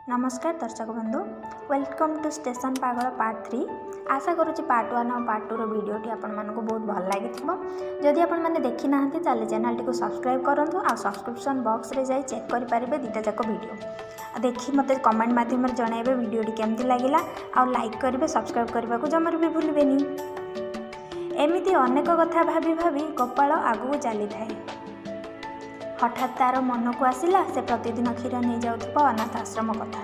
ନମସ୍କାର ଦର୍ଶକ ବନ୍ଧୁ, welcome to station ପାଗଳ ପାର୍ଟ 3। ଆଶା କରୁଛି ପାର୍ଟ 1 ଆଉ ପାର୍ଟ 2ର ଭିଡ଼ିଓଟି ଆପଣମାନଙ୍କୁ ବହୁତ ଭଲ ଲାଗିଥିବ। ଯଦି ଆପଣମାନେ ଦେଖିନାହାନ୍ତି, ତାହେଲେ ଚ୍ୟାନେଲଟିକୁ ସବସ୍କ୍ରାଇବ୍ କରନ୍ତୁ ଆଉ ସବସ୍କ୍ରିପସନ୍ ବକ୍ସରେ ଯାଇ ଚେକ୍ କରିପାରିବେ ଦୁଇଟା ଯାକ ଭିଡ଼ିଓ। ଆଉ ଦେଖି ମୋତେ କମେଣ୍ଟ ମାଧ୍ୟମରେ ଜଣାଇବେ ଭିଡ଼ିଓଟି କେମିତି ଲାଗିଲା, ଆଉ ଲାଇକ୍ କରିବେ, ସବସ୍କ୍ରାଇବ୍ କରିବାକୁ ଜମାରୁ ବି ଭୁଲିବେନି। ଏମିତି ଅନେକ କଥା ଭାବି ଭାବି ଗୋପାଳ ଆଗକୁ ଚାଲିଥାଏ। ହଠାତ୍ ତା'ର ମନକୁ ଆସିଲା ସେ ପ୍ରତିଦିନ କ୍ଷୀର ନେଇଯାଉଥିବା ଅନାଥ ଆଶ୍ରମ କଥା,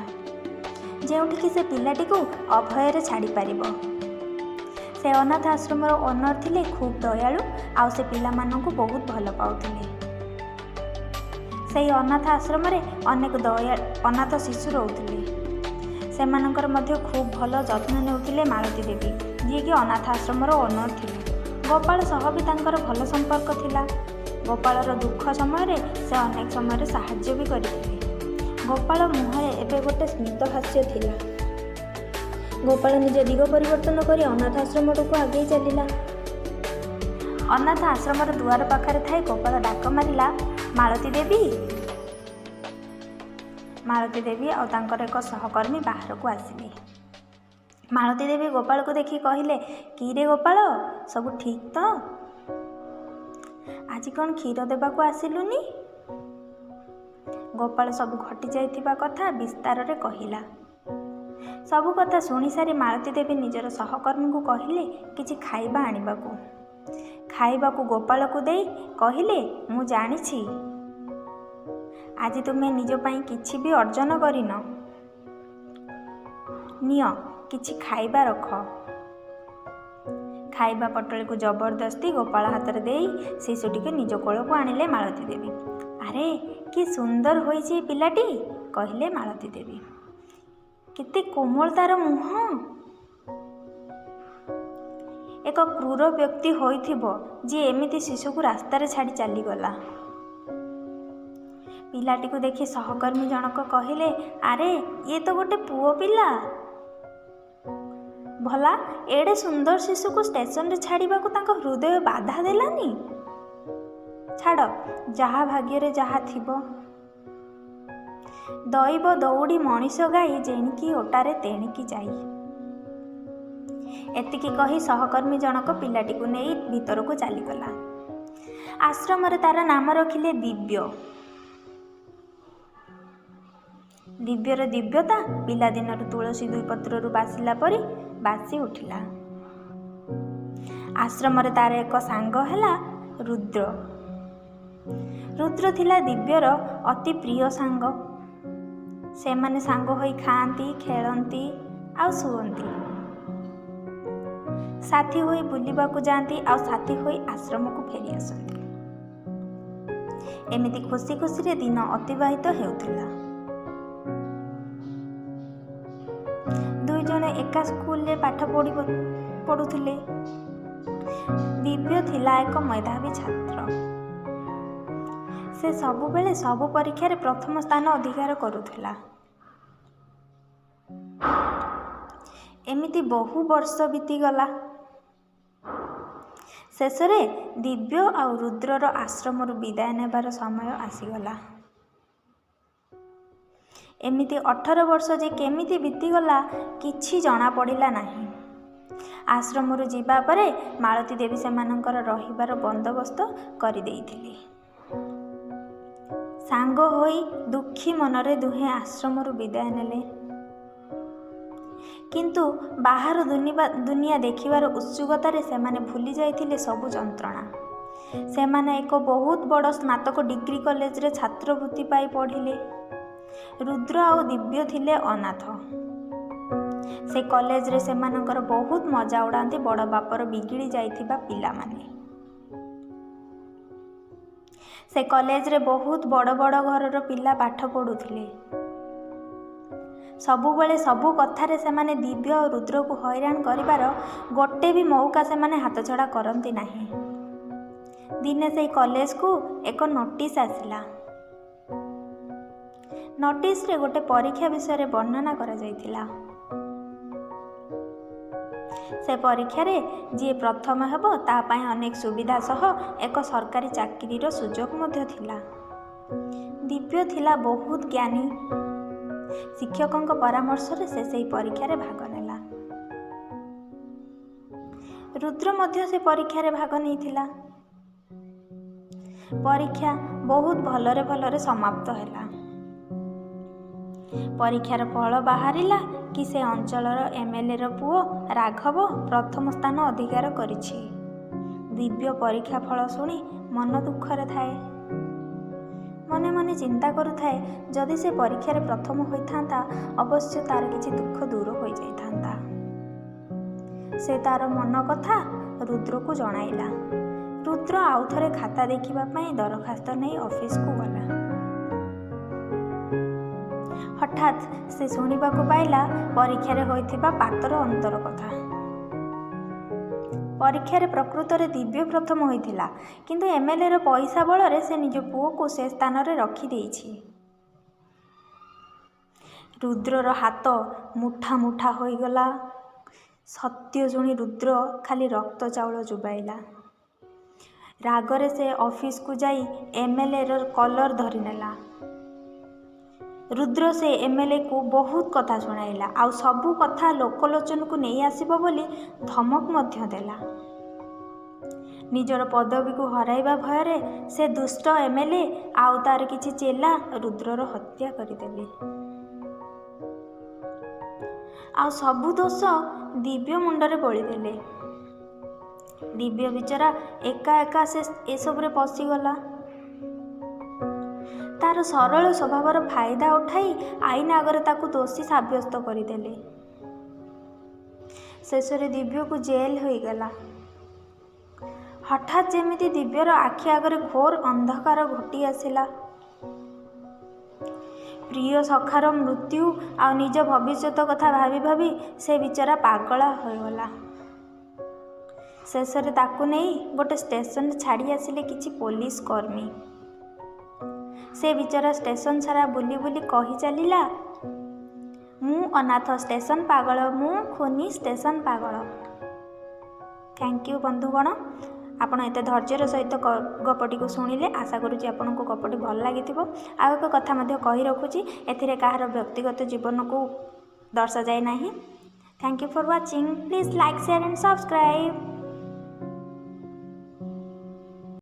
ଯେଉଁଠିକି ସେ ପିଲାଟିକୁ ଅଭୟରେ ଛାଡ଼ିପାରିବ। ସେ ଅନାଥ ଆଶ୍ରମର ଓନର୍ ଥିଲେ ଖୁବ୍ ଦୟାଳୁ ଆଉ ସେ ପିଲାମାନଙ୍କୁ ବହୁତ ଭଲ ପାଉଥିଲେ। ସେହି ଅନାଥ ଆଶ୍ରମରେ ଅନେକ ଦୟା ଅନାଥ ଶିଶୁ ରହୁଥିଲେ। ସେମାନଙ୍କର ମଧ୍ୟ ଖୁବ୍ ଭଲ ଯତ୍ନ ନେଉଥିଲେ ମାଳତୀ ଦେବୀ, ଯିଏକି ଅନାଥ ଆଶ୍ରମର ଓନର୍ ଥିଲେ। ଗୋପାଳ ସହ ବି ତାଙ୍କର ଭଲ ସମ୍ପର୍କ ଥିଲା। ଗୋପାଳର ଦୁଃଖ ସମୟରେ ସେ ଅନେକ ସମୟରେ ସାହାଯ୍ୟ ବି କରିଥିଲେ। ଗୋପାଳ ମୁହଁରେ ଏବେ ଗୋଟେ ସ୍ମିତ ହାସ୍ୟ ଥିଲା। ଗୋପାଳ ନିଜ ଦିଗ ପରିବର୍ତ୍ତନ କରି ଅନାଥ ଆଶ୍ରମଟାକୁ ଆଗେଇ ଚାଲିଲା। ଅନାଥ ଆଶ୍ରମର ଦୁଆର ପାଖରେ ଥାଇ ଗୋପାଳ ଡାକ ମାରିଲା, ମାଳତୀ ଦେବୀ! ମାଳତୀ ଦେବୀ ଆଉ ତାଙ୍କର ଏକ ସହକର୍ମୀ ବାହାରକୁ ଆସିଲେ। ମାଳତୀ ଦେବୀ ଗୋପାଳକୁ ଦେଖି କହିଲେ, କିରେ ଗୋପାଳ, ସବୁ ଠିକ୍ ତ? ଆଜି କ'ଣ କ୍ଷୀର ଦେବାକୁ ଆସିଲୁନି? ଗୋପାଳ ସବୁ ଘଟିଯାଇଥିବା କଥା ବିସ୍ତାରରେ କହିଲା। ସବୁ କଥା ଶୁଣିସାରି ମାଳତୀ ଦେବୀ ନିଜର ସହକର୍ମୀଙ୍କୁ କହିଲେ କିଛି ଖାଇବା ଆଣିବାକୁ। ଖାଇବାକୁ ଗୋପାଳକୁ ଦେଇ କହିଲେ, ମୁଁ ଜାଣିଛି ଆଜି ତୁମେ ନିଜ ପାଇଁ କିଛି ବି ଅର୍ଜନ କରିନ। ନିଅ, କିଛି ଖାଇବା ରଖ। ଖାଇବା ପଟଳିକୁ ଜବରଦସ୍ତି ଗୋପାଳ ହାତରେ ଦେଇ ଶିଶୁଟିକୁ ନିଜ କୋଳକୁ ଆଣିଲେ ମାଳତୀ ଦେବୀ। ଆରେ, କି ସୁନ୍ଦର ହୋଇଛି ଏ ପିଲାଟି, କହିଲେ ମାଳତୀ ଦେବୀ। କେତେ କୋମଳ ତାର ମୁହଁ। ଏକ କ୍ରୂର ବ୍ୟକ୍ତି ହୋଇଥିବ ଯିଏ ଏମିତି ଶିଶୁକୁ ରାସ୍ତାରେ ଛାଡ଼ି ଚାଲିଗଲା। ପିଲାଟିକୁ ଦେଖି ସହକର୍ମୀ ଜଣକ କହିଲେ, ଆରେ, ଇଏ ତ ଗୋଟେ ପୁଅ ପିଲା। ଭଲା ଏଡ଼େ ସୁନ୍ଦର ଶିଶୁକୁ ଷ୍ଟେସନରେ ଛାଡ଼ିବାକୁ ତାଙ୍କ ହୃଦୟ ବାଧା ଦେଲାନି? ଛାଡ଼, ଯାହା ଭାଗ୍ୟରେ ଯାହା ଥିବ। ଦଇବ ଦଉଡ଼ି ମଣିଷ ଗାଇ, ଯେଣିକି ଓଟାରେ ତେଣିକି ଯାଇ। ଏତିକି କହି ସହକର୍ମୀ ଜଣକ ପିଲାଟିକୁ ନେଇ ଭିତରକୁ ଚାଲିଗଲା। ଆଶ୍ରମରେ ତାର ନାମ ରଖିଲେ ଦିବ୍ୟ। ଦିବ୍ୟର ଦିବ୍ୟତା ପିଲାଦିନରୁ ତୁଳସୀ ଦୁଇ ପତ୍ରରୁ ବାସିଲା ପରି ବାସି ଉଠିଲା। ଆଶ୍ରମରେ ତାର ଏକ ସାଙ୍ଗ ହେଲା ରୁଦ୍ର। ରୁଦ୍ର ଥିଲା ଦିବ୍ୟର ଅତି ପ୍ରିୟ ସାଙ୍ଗ। ସେମାନେ ସାଙ୍ଗ ହୋଇ ଖାଆନ୍ତି, ଖେଳନ୍ତି ଆଉ ଶୁଅନ୍ତି। ସାଥୀ ହୋଇ ବୁଲିବାକୁ ଯାଆନ୍ତି ଆଉ ସାଥୀ ହୋଇ ଆଶ୍ରମକୁ ଫେରି ଆସନ୍ତି। ଏମିତି ଖୁସି ଖୁସିରେ ଦିନ ଅତିବାହିତ ହେଉଥିଲା। ଦୁଇ ଜଣ ଏକା ସ୍କୁଲରେ ପାଠ ପଢ଼ୁଥିଲେ। ଦିବ୍ୟ ଥିଲା ଏକ ମେଧାବୀ ଛାତ୍ର। ସେ ସବୁବେଳେ ସବୁ ପରୀକ୍ଷାରେ ପ୍ରଥମ ସ୍ଥାନ ଅଧିକାର କରୁଥିଲା। ଏମିତି ବହୁ ବର୍ଷ ବିତିଗଲା। ଶେଷରେ ଦିବ୍ୟ ଆଉ ରୁଦ୍ରର ଆଶ୍ରମରୁ ବିଦାୟ ନେବାର ସମୟ ଆସିଗଲା। ଏମିତି 18 ବର୍ଷ ଯେ କେମିତି ବିତିଗଲା, କିଛି ଜଣାପଡ଼ିଲା ନାହିଁ। ଆଶ୍ରମରୁ ଯିବା ପରେ ମାଳତୀ ଦେବୀ ସେମାନଙ୍କର ରହିବାର ବନ୍ଦୋବସ୍ତ କରିଦେଇଥିଲେ। ସାଙ୍ଗ ହୋଇ ଦୁଃଖୀ ମନରେ ଦୁହେଁ ଆଶ୍ରମରୁ ବିଦାୟ ନେଲେ। କିନ୍ତୁ ବାହାର ଦୁନିଆ ଦେଖିବାର ଉତ୍ସୁକତାରେ ସେମାନେ ଭୁଲି ଯାଇଥିଲେ ସବୁ ଯନ୍ତ୍ରଣା। ସେମାନେ ଏକ ବହୁତ ବଡ଼ ସ୍ନାତକ ଡିଗ୍ରୀ କଲେଜରେ ଛାତ୍ରବୃତ୍ତି ପାଇ ପଢ଼ିଲେ। ରୁଦ୍ର ଆଉ ଦିବ୍ୟ ଥିଲେ ଅନାଥ। ସେ କଲେଜରେ ସେମାନଙ୍କର ବହୁତ ମଜା ଉଡ଼ାନ୍ତି ବଡ଼ ବାପର ବିଗିଡ଼ି ଯାଇଥିବା ପିଲାମାନେ। ସେ କଲେଜରେ ବହୁତ ବଡ଼ ବଡ଼ ଘରର ପିଲା ପାଠ ପଢ଼ୁଥିଲେ। ସବୁବେଳେ ସବୁ କଥାରେ ସେମାନେ ଦିବ୍ୟ ଆଉ ରୁଦ୍ରକୁ ହଇରାଣ କରିବାର ଗୋଟେ ବି ମଉକା ସେମାନେ ହାତଛଡ଼ା କରନ୍ତି ନାହିଁ। ଦିନେ ସେଇ କଲେଜକୁ ଏକ ନୋଟିସ୍ ଆସିଲା। ନୋଟିସ୍ରେ ଗୋଟେ ପରୀକ୍ଷା ବିଷୟରେ ବର୍ଣ୍ଣନା କରାଯାଇଥିଲା। ସେ ପରୀକ୍ଷାରେ ଯିଏ ପ୍ରଥମ ହେବ, ତା ପାଇଁ ଅନେକ ସୁବିଧା ସହ ଏକ ସରକାରୀ ଚାକିରିର ସୁଯୋଗ ମଧ୍ୟ ଥିଲା। ଦିବ୍ୟ ଥିଲା ବହୁତ ଜ୍ଞାନୀ। ଶିକ୍ଷକଙ୍କ ପରାମର୍ଶରେ ସେ ସେହି ପରୀକ୍ଷାରେ ଭାଗ ନେଲା। ରୁଦ୍ର ମଧ୍ୟ ସେ ପରୀକ୍ଷାରେ ଭାଗ ନେଇଥିଲା। ପରୀକ୍ଷା ବହୁତ ଭଲରେ ଭଲରେ ସମାପ୍ତ ହେଲା। ପରୀକ୍ଷାର ଫଳ ବାହାରିଲା କି ସେ ଅଞ୍ଚଳର ଏମ୍ଏଲ୍ଏର ପୁଅ ରାଘବ ପ୍ରଥମ ସ୍ଥାନ ଅଧିକାର କରିଛି। ଦିବ୍ୟ ପରୀକ୍ଷା ଫଳ ଶୁଣି ମନ ଦୁଃଖରେ ଥାଏ। ମନେ ମନେ ଚିନ୍ତା କରୁଥାଏ, ଯଦି ସେ ପରୀକ୍ଷାରେ ପ୍ରଥମ ହୋଇଥାନ୍ତା ଅବଶ୍ୟ ତାର କିଛି ଦୁଃଖ ଦୂର ହୋଇଯାଇଥାନ୍ତା। ସେ ତାର ମନ କଥା ରୁଦ୍ରକୁ ଜଣାଇଲା। ରୁଦ୍ର ଆଉ ଥରେ ଖାତା ଦେଖିବା ପାଇଁ ଦରଖାସ୍ତ ନେଇ ଅଫିସକୁ ଗଲା। ହଠାତ୍ ସେ ଶୁଣିବାକୁ ପାଇଲା ପରୀକ୍ଷାରେ ହୋଇଥିବା ପାତର ଅନ୍ତର କଥା। ପରୀକ୍ଷାରେ ପ୍ରକୃତରେ ଦିବ୍ୟ ପ୍ରଥମ ହୋଇଥିଲା, କିନ୍ତୁ ଏମ୍ଏଲ୍ଏର ପଇସା ବଳରେ ସେ ନିଜ ପୁଅକୁ ସେ ସ୍ଥାନରେ ରଖିଦେଇଛି। ରୁଦ୍ରର ହାତ ମୁଠା ମୁଠା ହୋଇଗଲା। ସତ୍ୟ ଶୁଣି ରୁଦ୍ର ଖାଲି ରକ୍ତ ଚାଉଳ ଚୋବାଇଲା। ରାଗରେ ସେ ଅଫିସକୁ ଯାଇ ଏମ୍ଏଲ୍ଏର କଲର ଧରିନେଲା। ରୁଦ୍ର ସେ ଏମ୍ଏଲ୍ଏକୁ ବହୁତ କଥା ଶୁଣାଇଲା, ଆଉ ସବୁ କଥା ଲୋକଲୋଚନକୁ ନେଇ ଆସିବ ବୋଲି ଧମକ ମଧ୍ୟ ଦେଲା। ନିଜର ପଦବୀକୁ ହରାଇବା ଭୟରେ ସେ ଦୁଷ୍ଟ ଏମ୍ଏଲ୍ଏ ଆଉ ତାର କିଛି ଚେଲା ରୁଦ୍ରର ହତ୍ୟା କରିଦେଲେ। ଆଉ ସବୁ ଦୋଷ ଦିବ୍ୟ ମୁଣ୍ଡରେ ବୋଳିଦେଲେ। ଦିବ୍ୟ ବିଚରା ଏକା ଏକା ସେ ଏସବୁରେ ପଶିଗଲା। ତାର ସରଳ ସ୍ୱଭାବର ଫାଇଦା ଉଠାଇ ଆଇନ ଆଗରେ ତାକୁ ଦୋଷୀ ସାବ୍ୟସ୍ତ କରିଦେଲେ। ଶେଷରେ ଦିବ୍ୟକୁ ଜେଲ୍ ହୋଇଗଲା। ହଠାତ୍ ଯେମିତି ଦିବ୍ୟର ଆଖି ଆଗରେ ଘୋର ଅନ୍ଧକାର ଘୋଟି ଆସିଲା। ପ୍ରିୟ ସଖାର ମୃତ୍ୟୁ ଆଉ ନିଜ ଭବିଷ୍ୟତ କଥା ଭାବି ଭାବି ସେ ବିଚରା ପାଗଳା ହୋଇଗଲା। ଶେଷରେ ତାକୁ ନେଇ ଗୋଟେ ଷ୍ଟେସନରେ ଛାଡ଼ି ଆସିଲେ କିଛି ପୋଲିସ କର୍ମୀ। ସେ ବିଚରା ଷ୍ଟେସନ ସାରା ବୁଲି ବୁଲି କହି ଚାଲିଲା, ମୁଁ ଅନାଥ ଷ୍ଟେସନ ପାଗଳ, ମୁଁ ଖୁନି ଷ୍ଟେସନ ପାଗଳ। Thank you ବନ୍ଧୁଗଣ, ଆପଣ ଏତେ ଧୈର୍ଯ୍ୟର ସହିତ ଗପଟିକୁ ଶୁଣିଲେ। ଆଶା କରୁଛି ଆପଣଙ୍କୁ ଗପଟି ଭଲ ଲାଗିଥିବ। ଆଉ ଏକ କଥା ମଧ୍ୟ କହି ରଖୁଛି, ଏଥିରେ କାହାର ବ୍ୟକ୍ତିଗତ ଜୀବନକୁ ଦର୍ଶାଯାଇ ନାହିଁ। Thank you for watching. Please like, share and subscribe.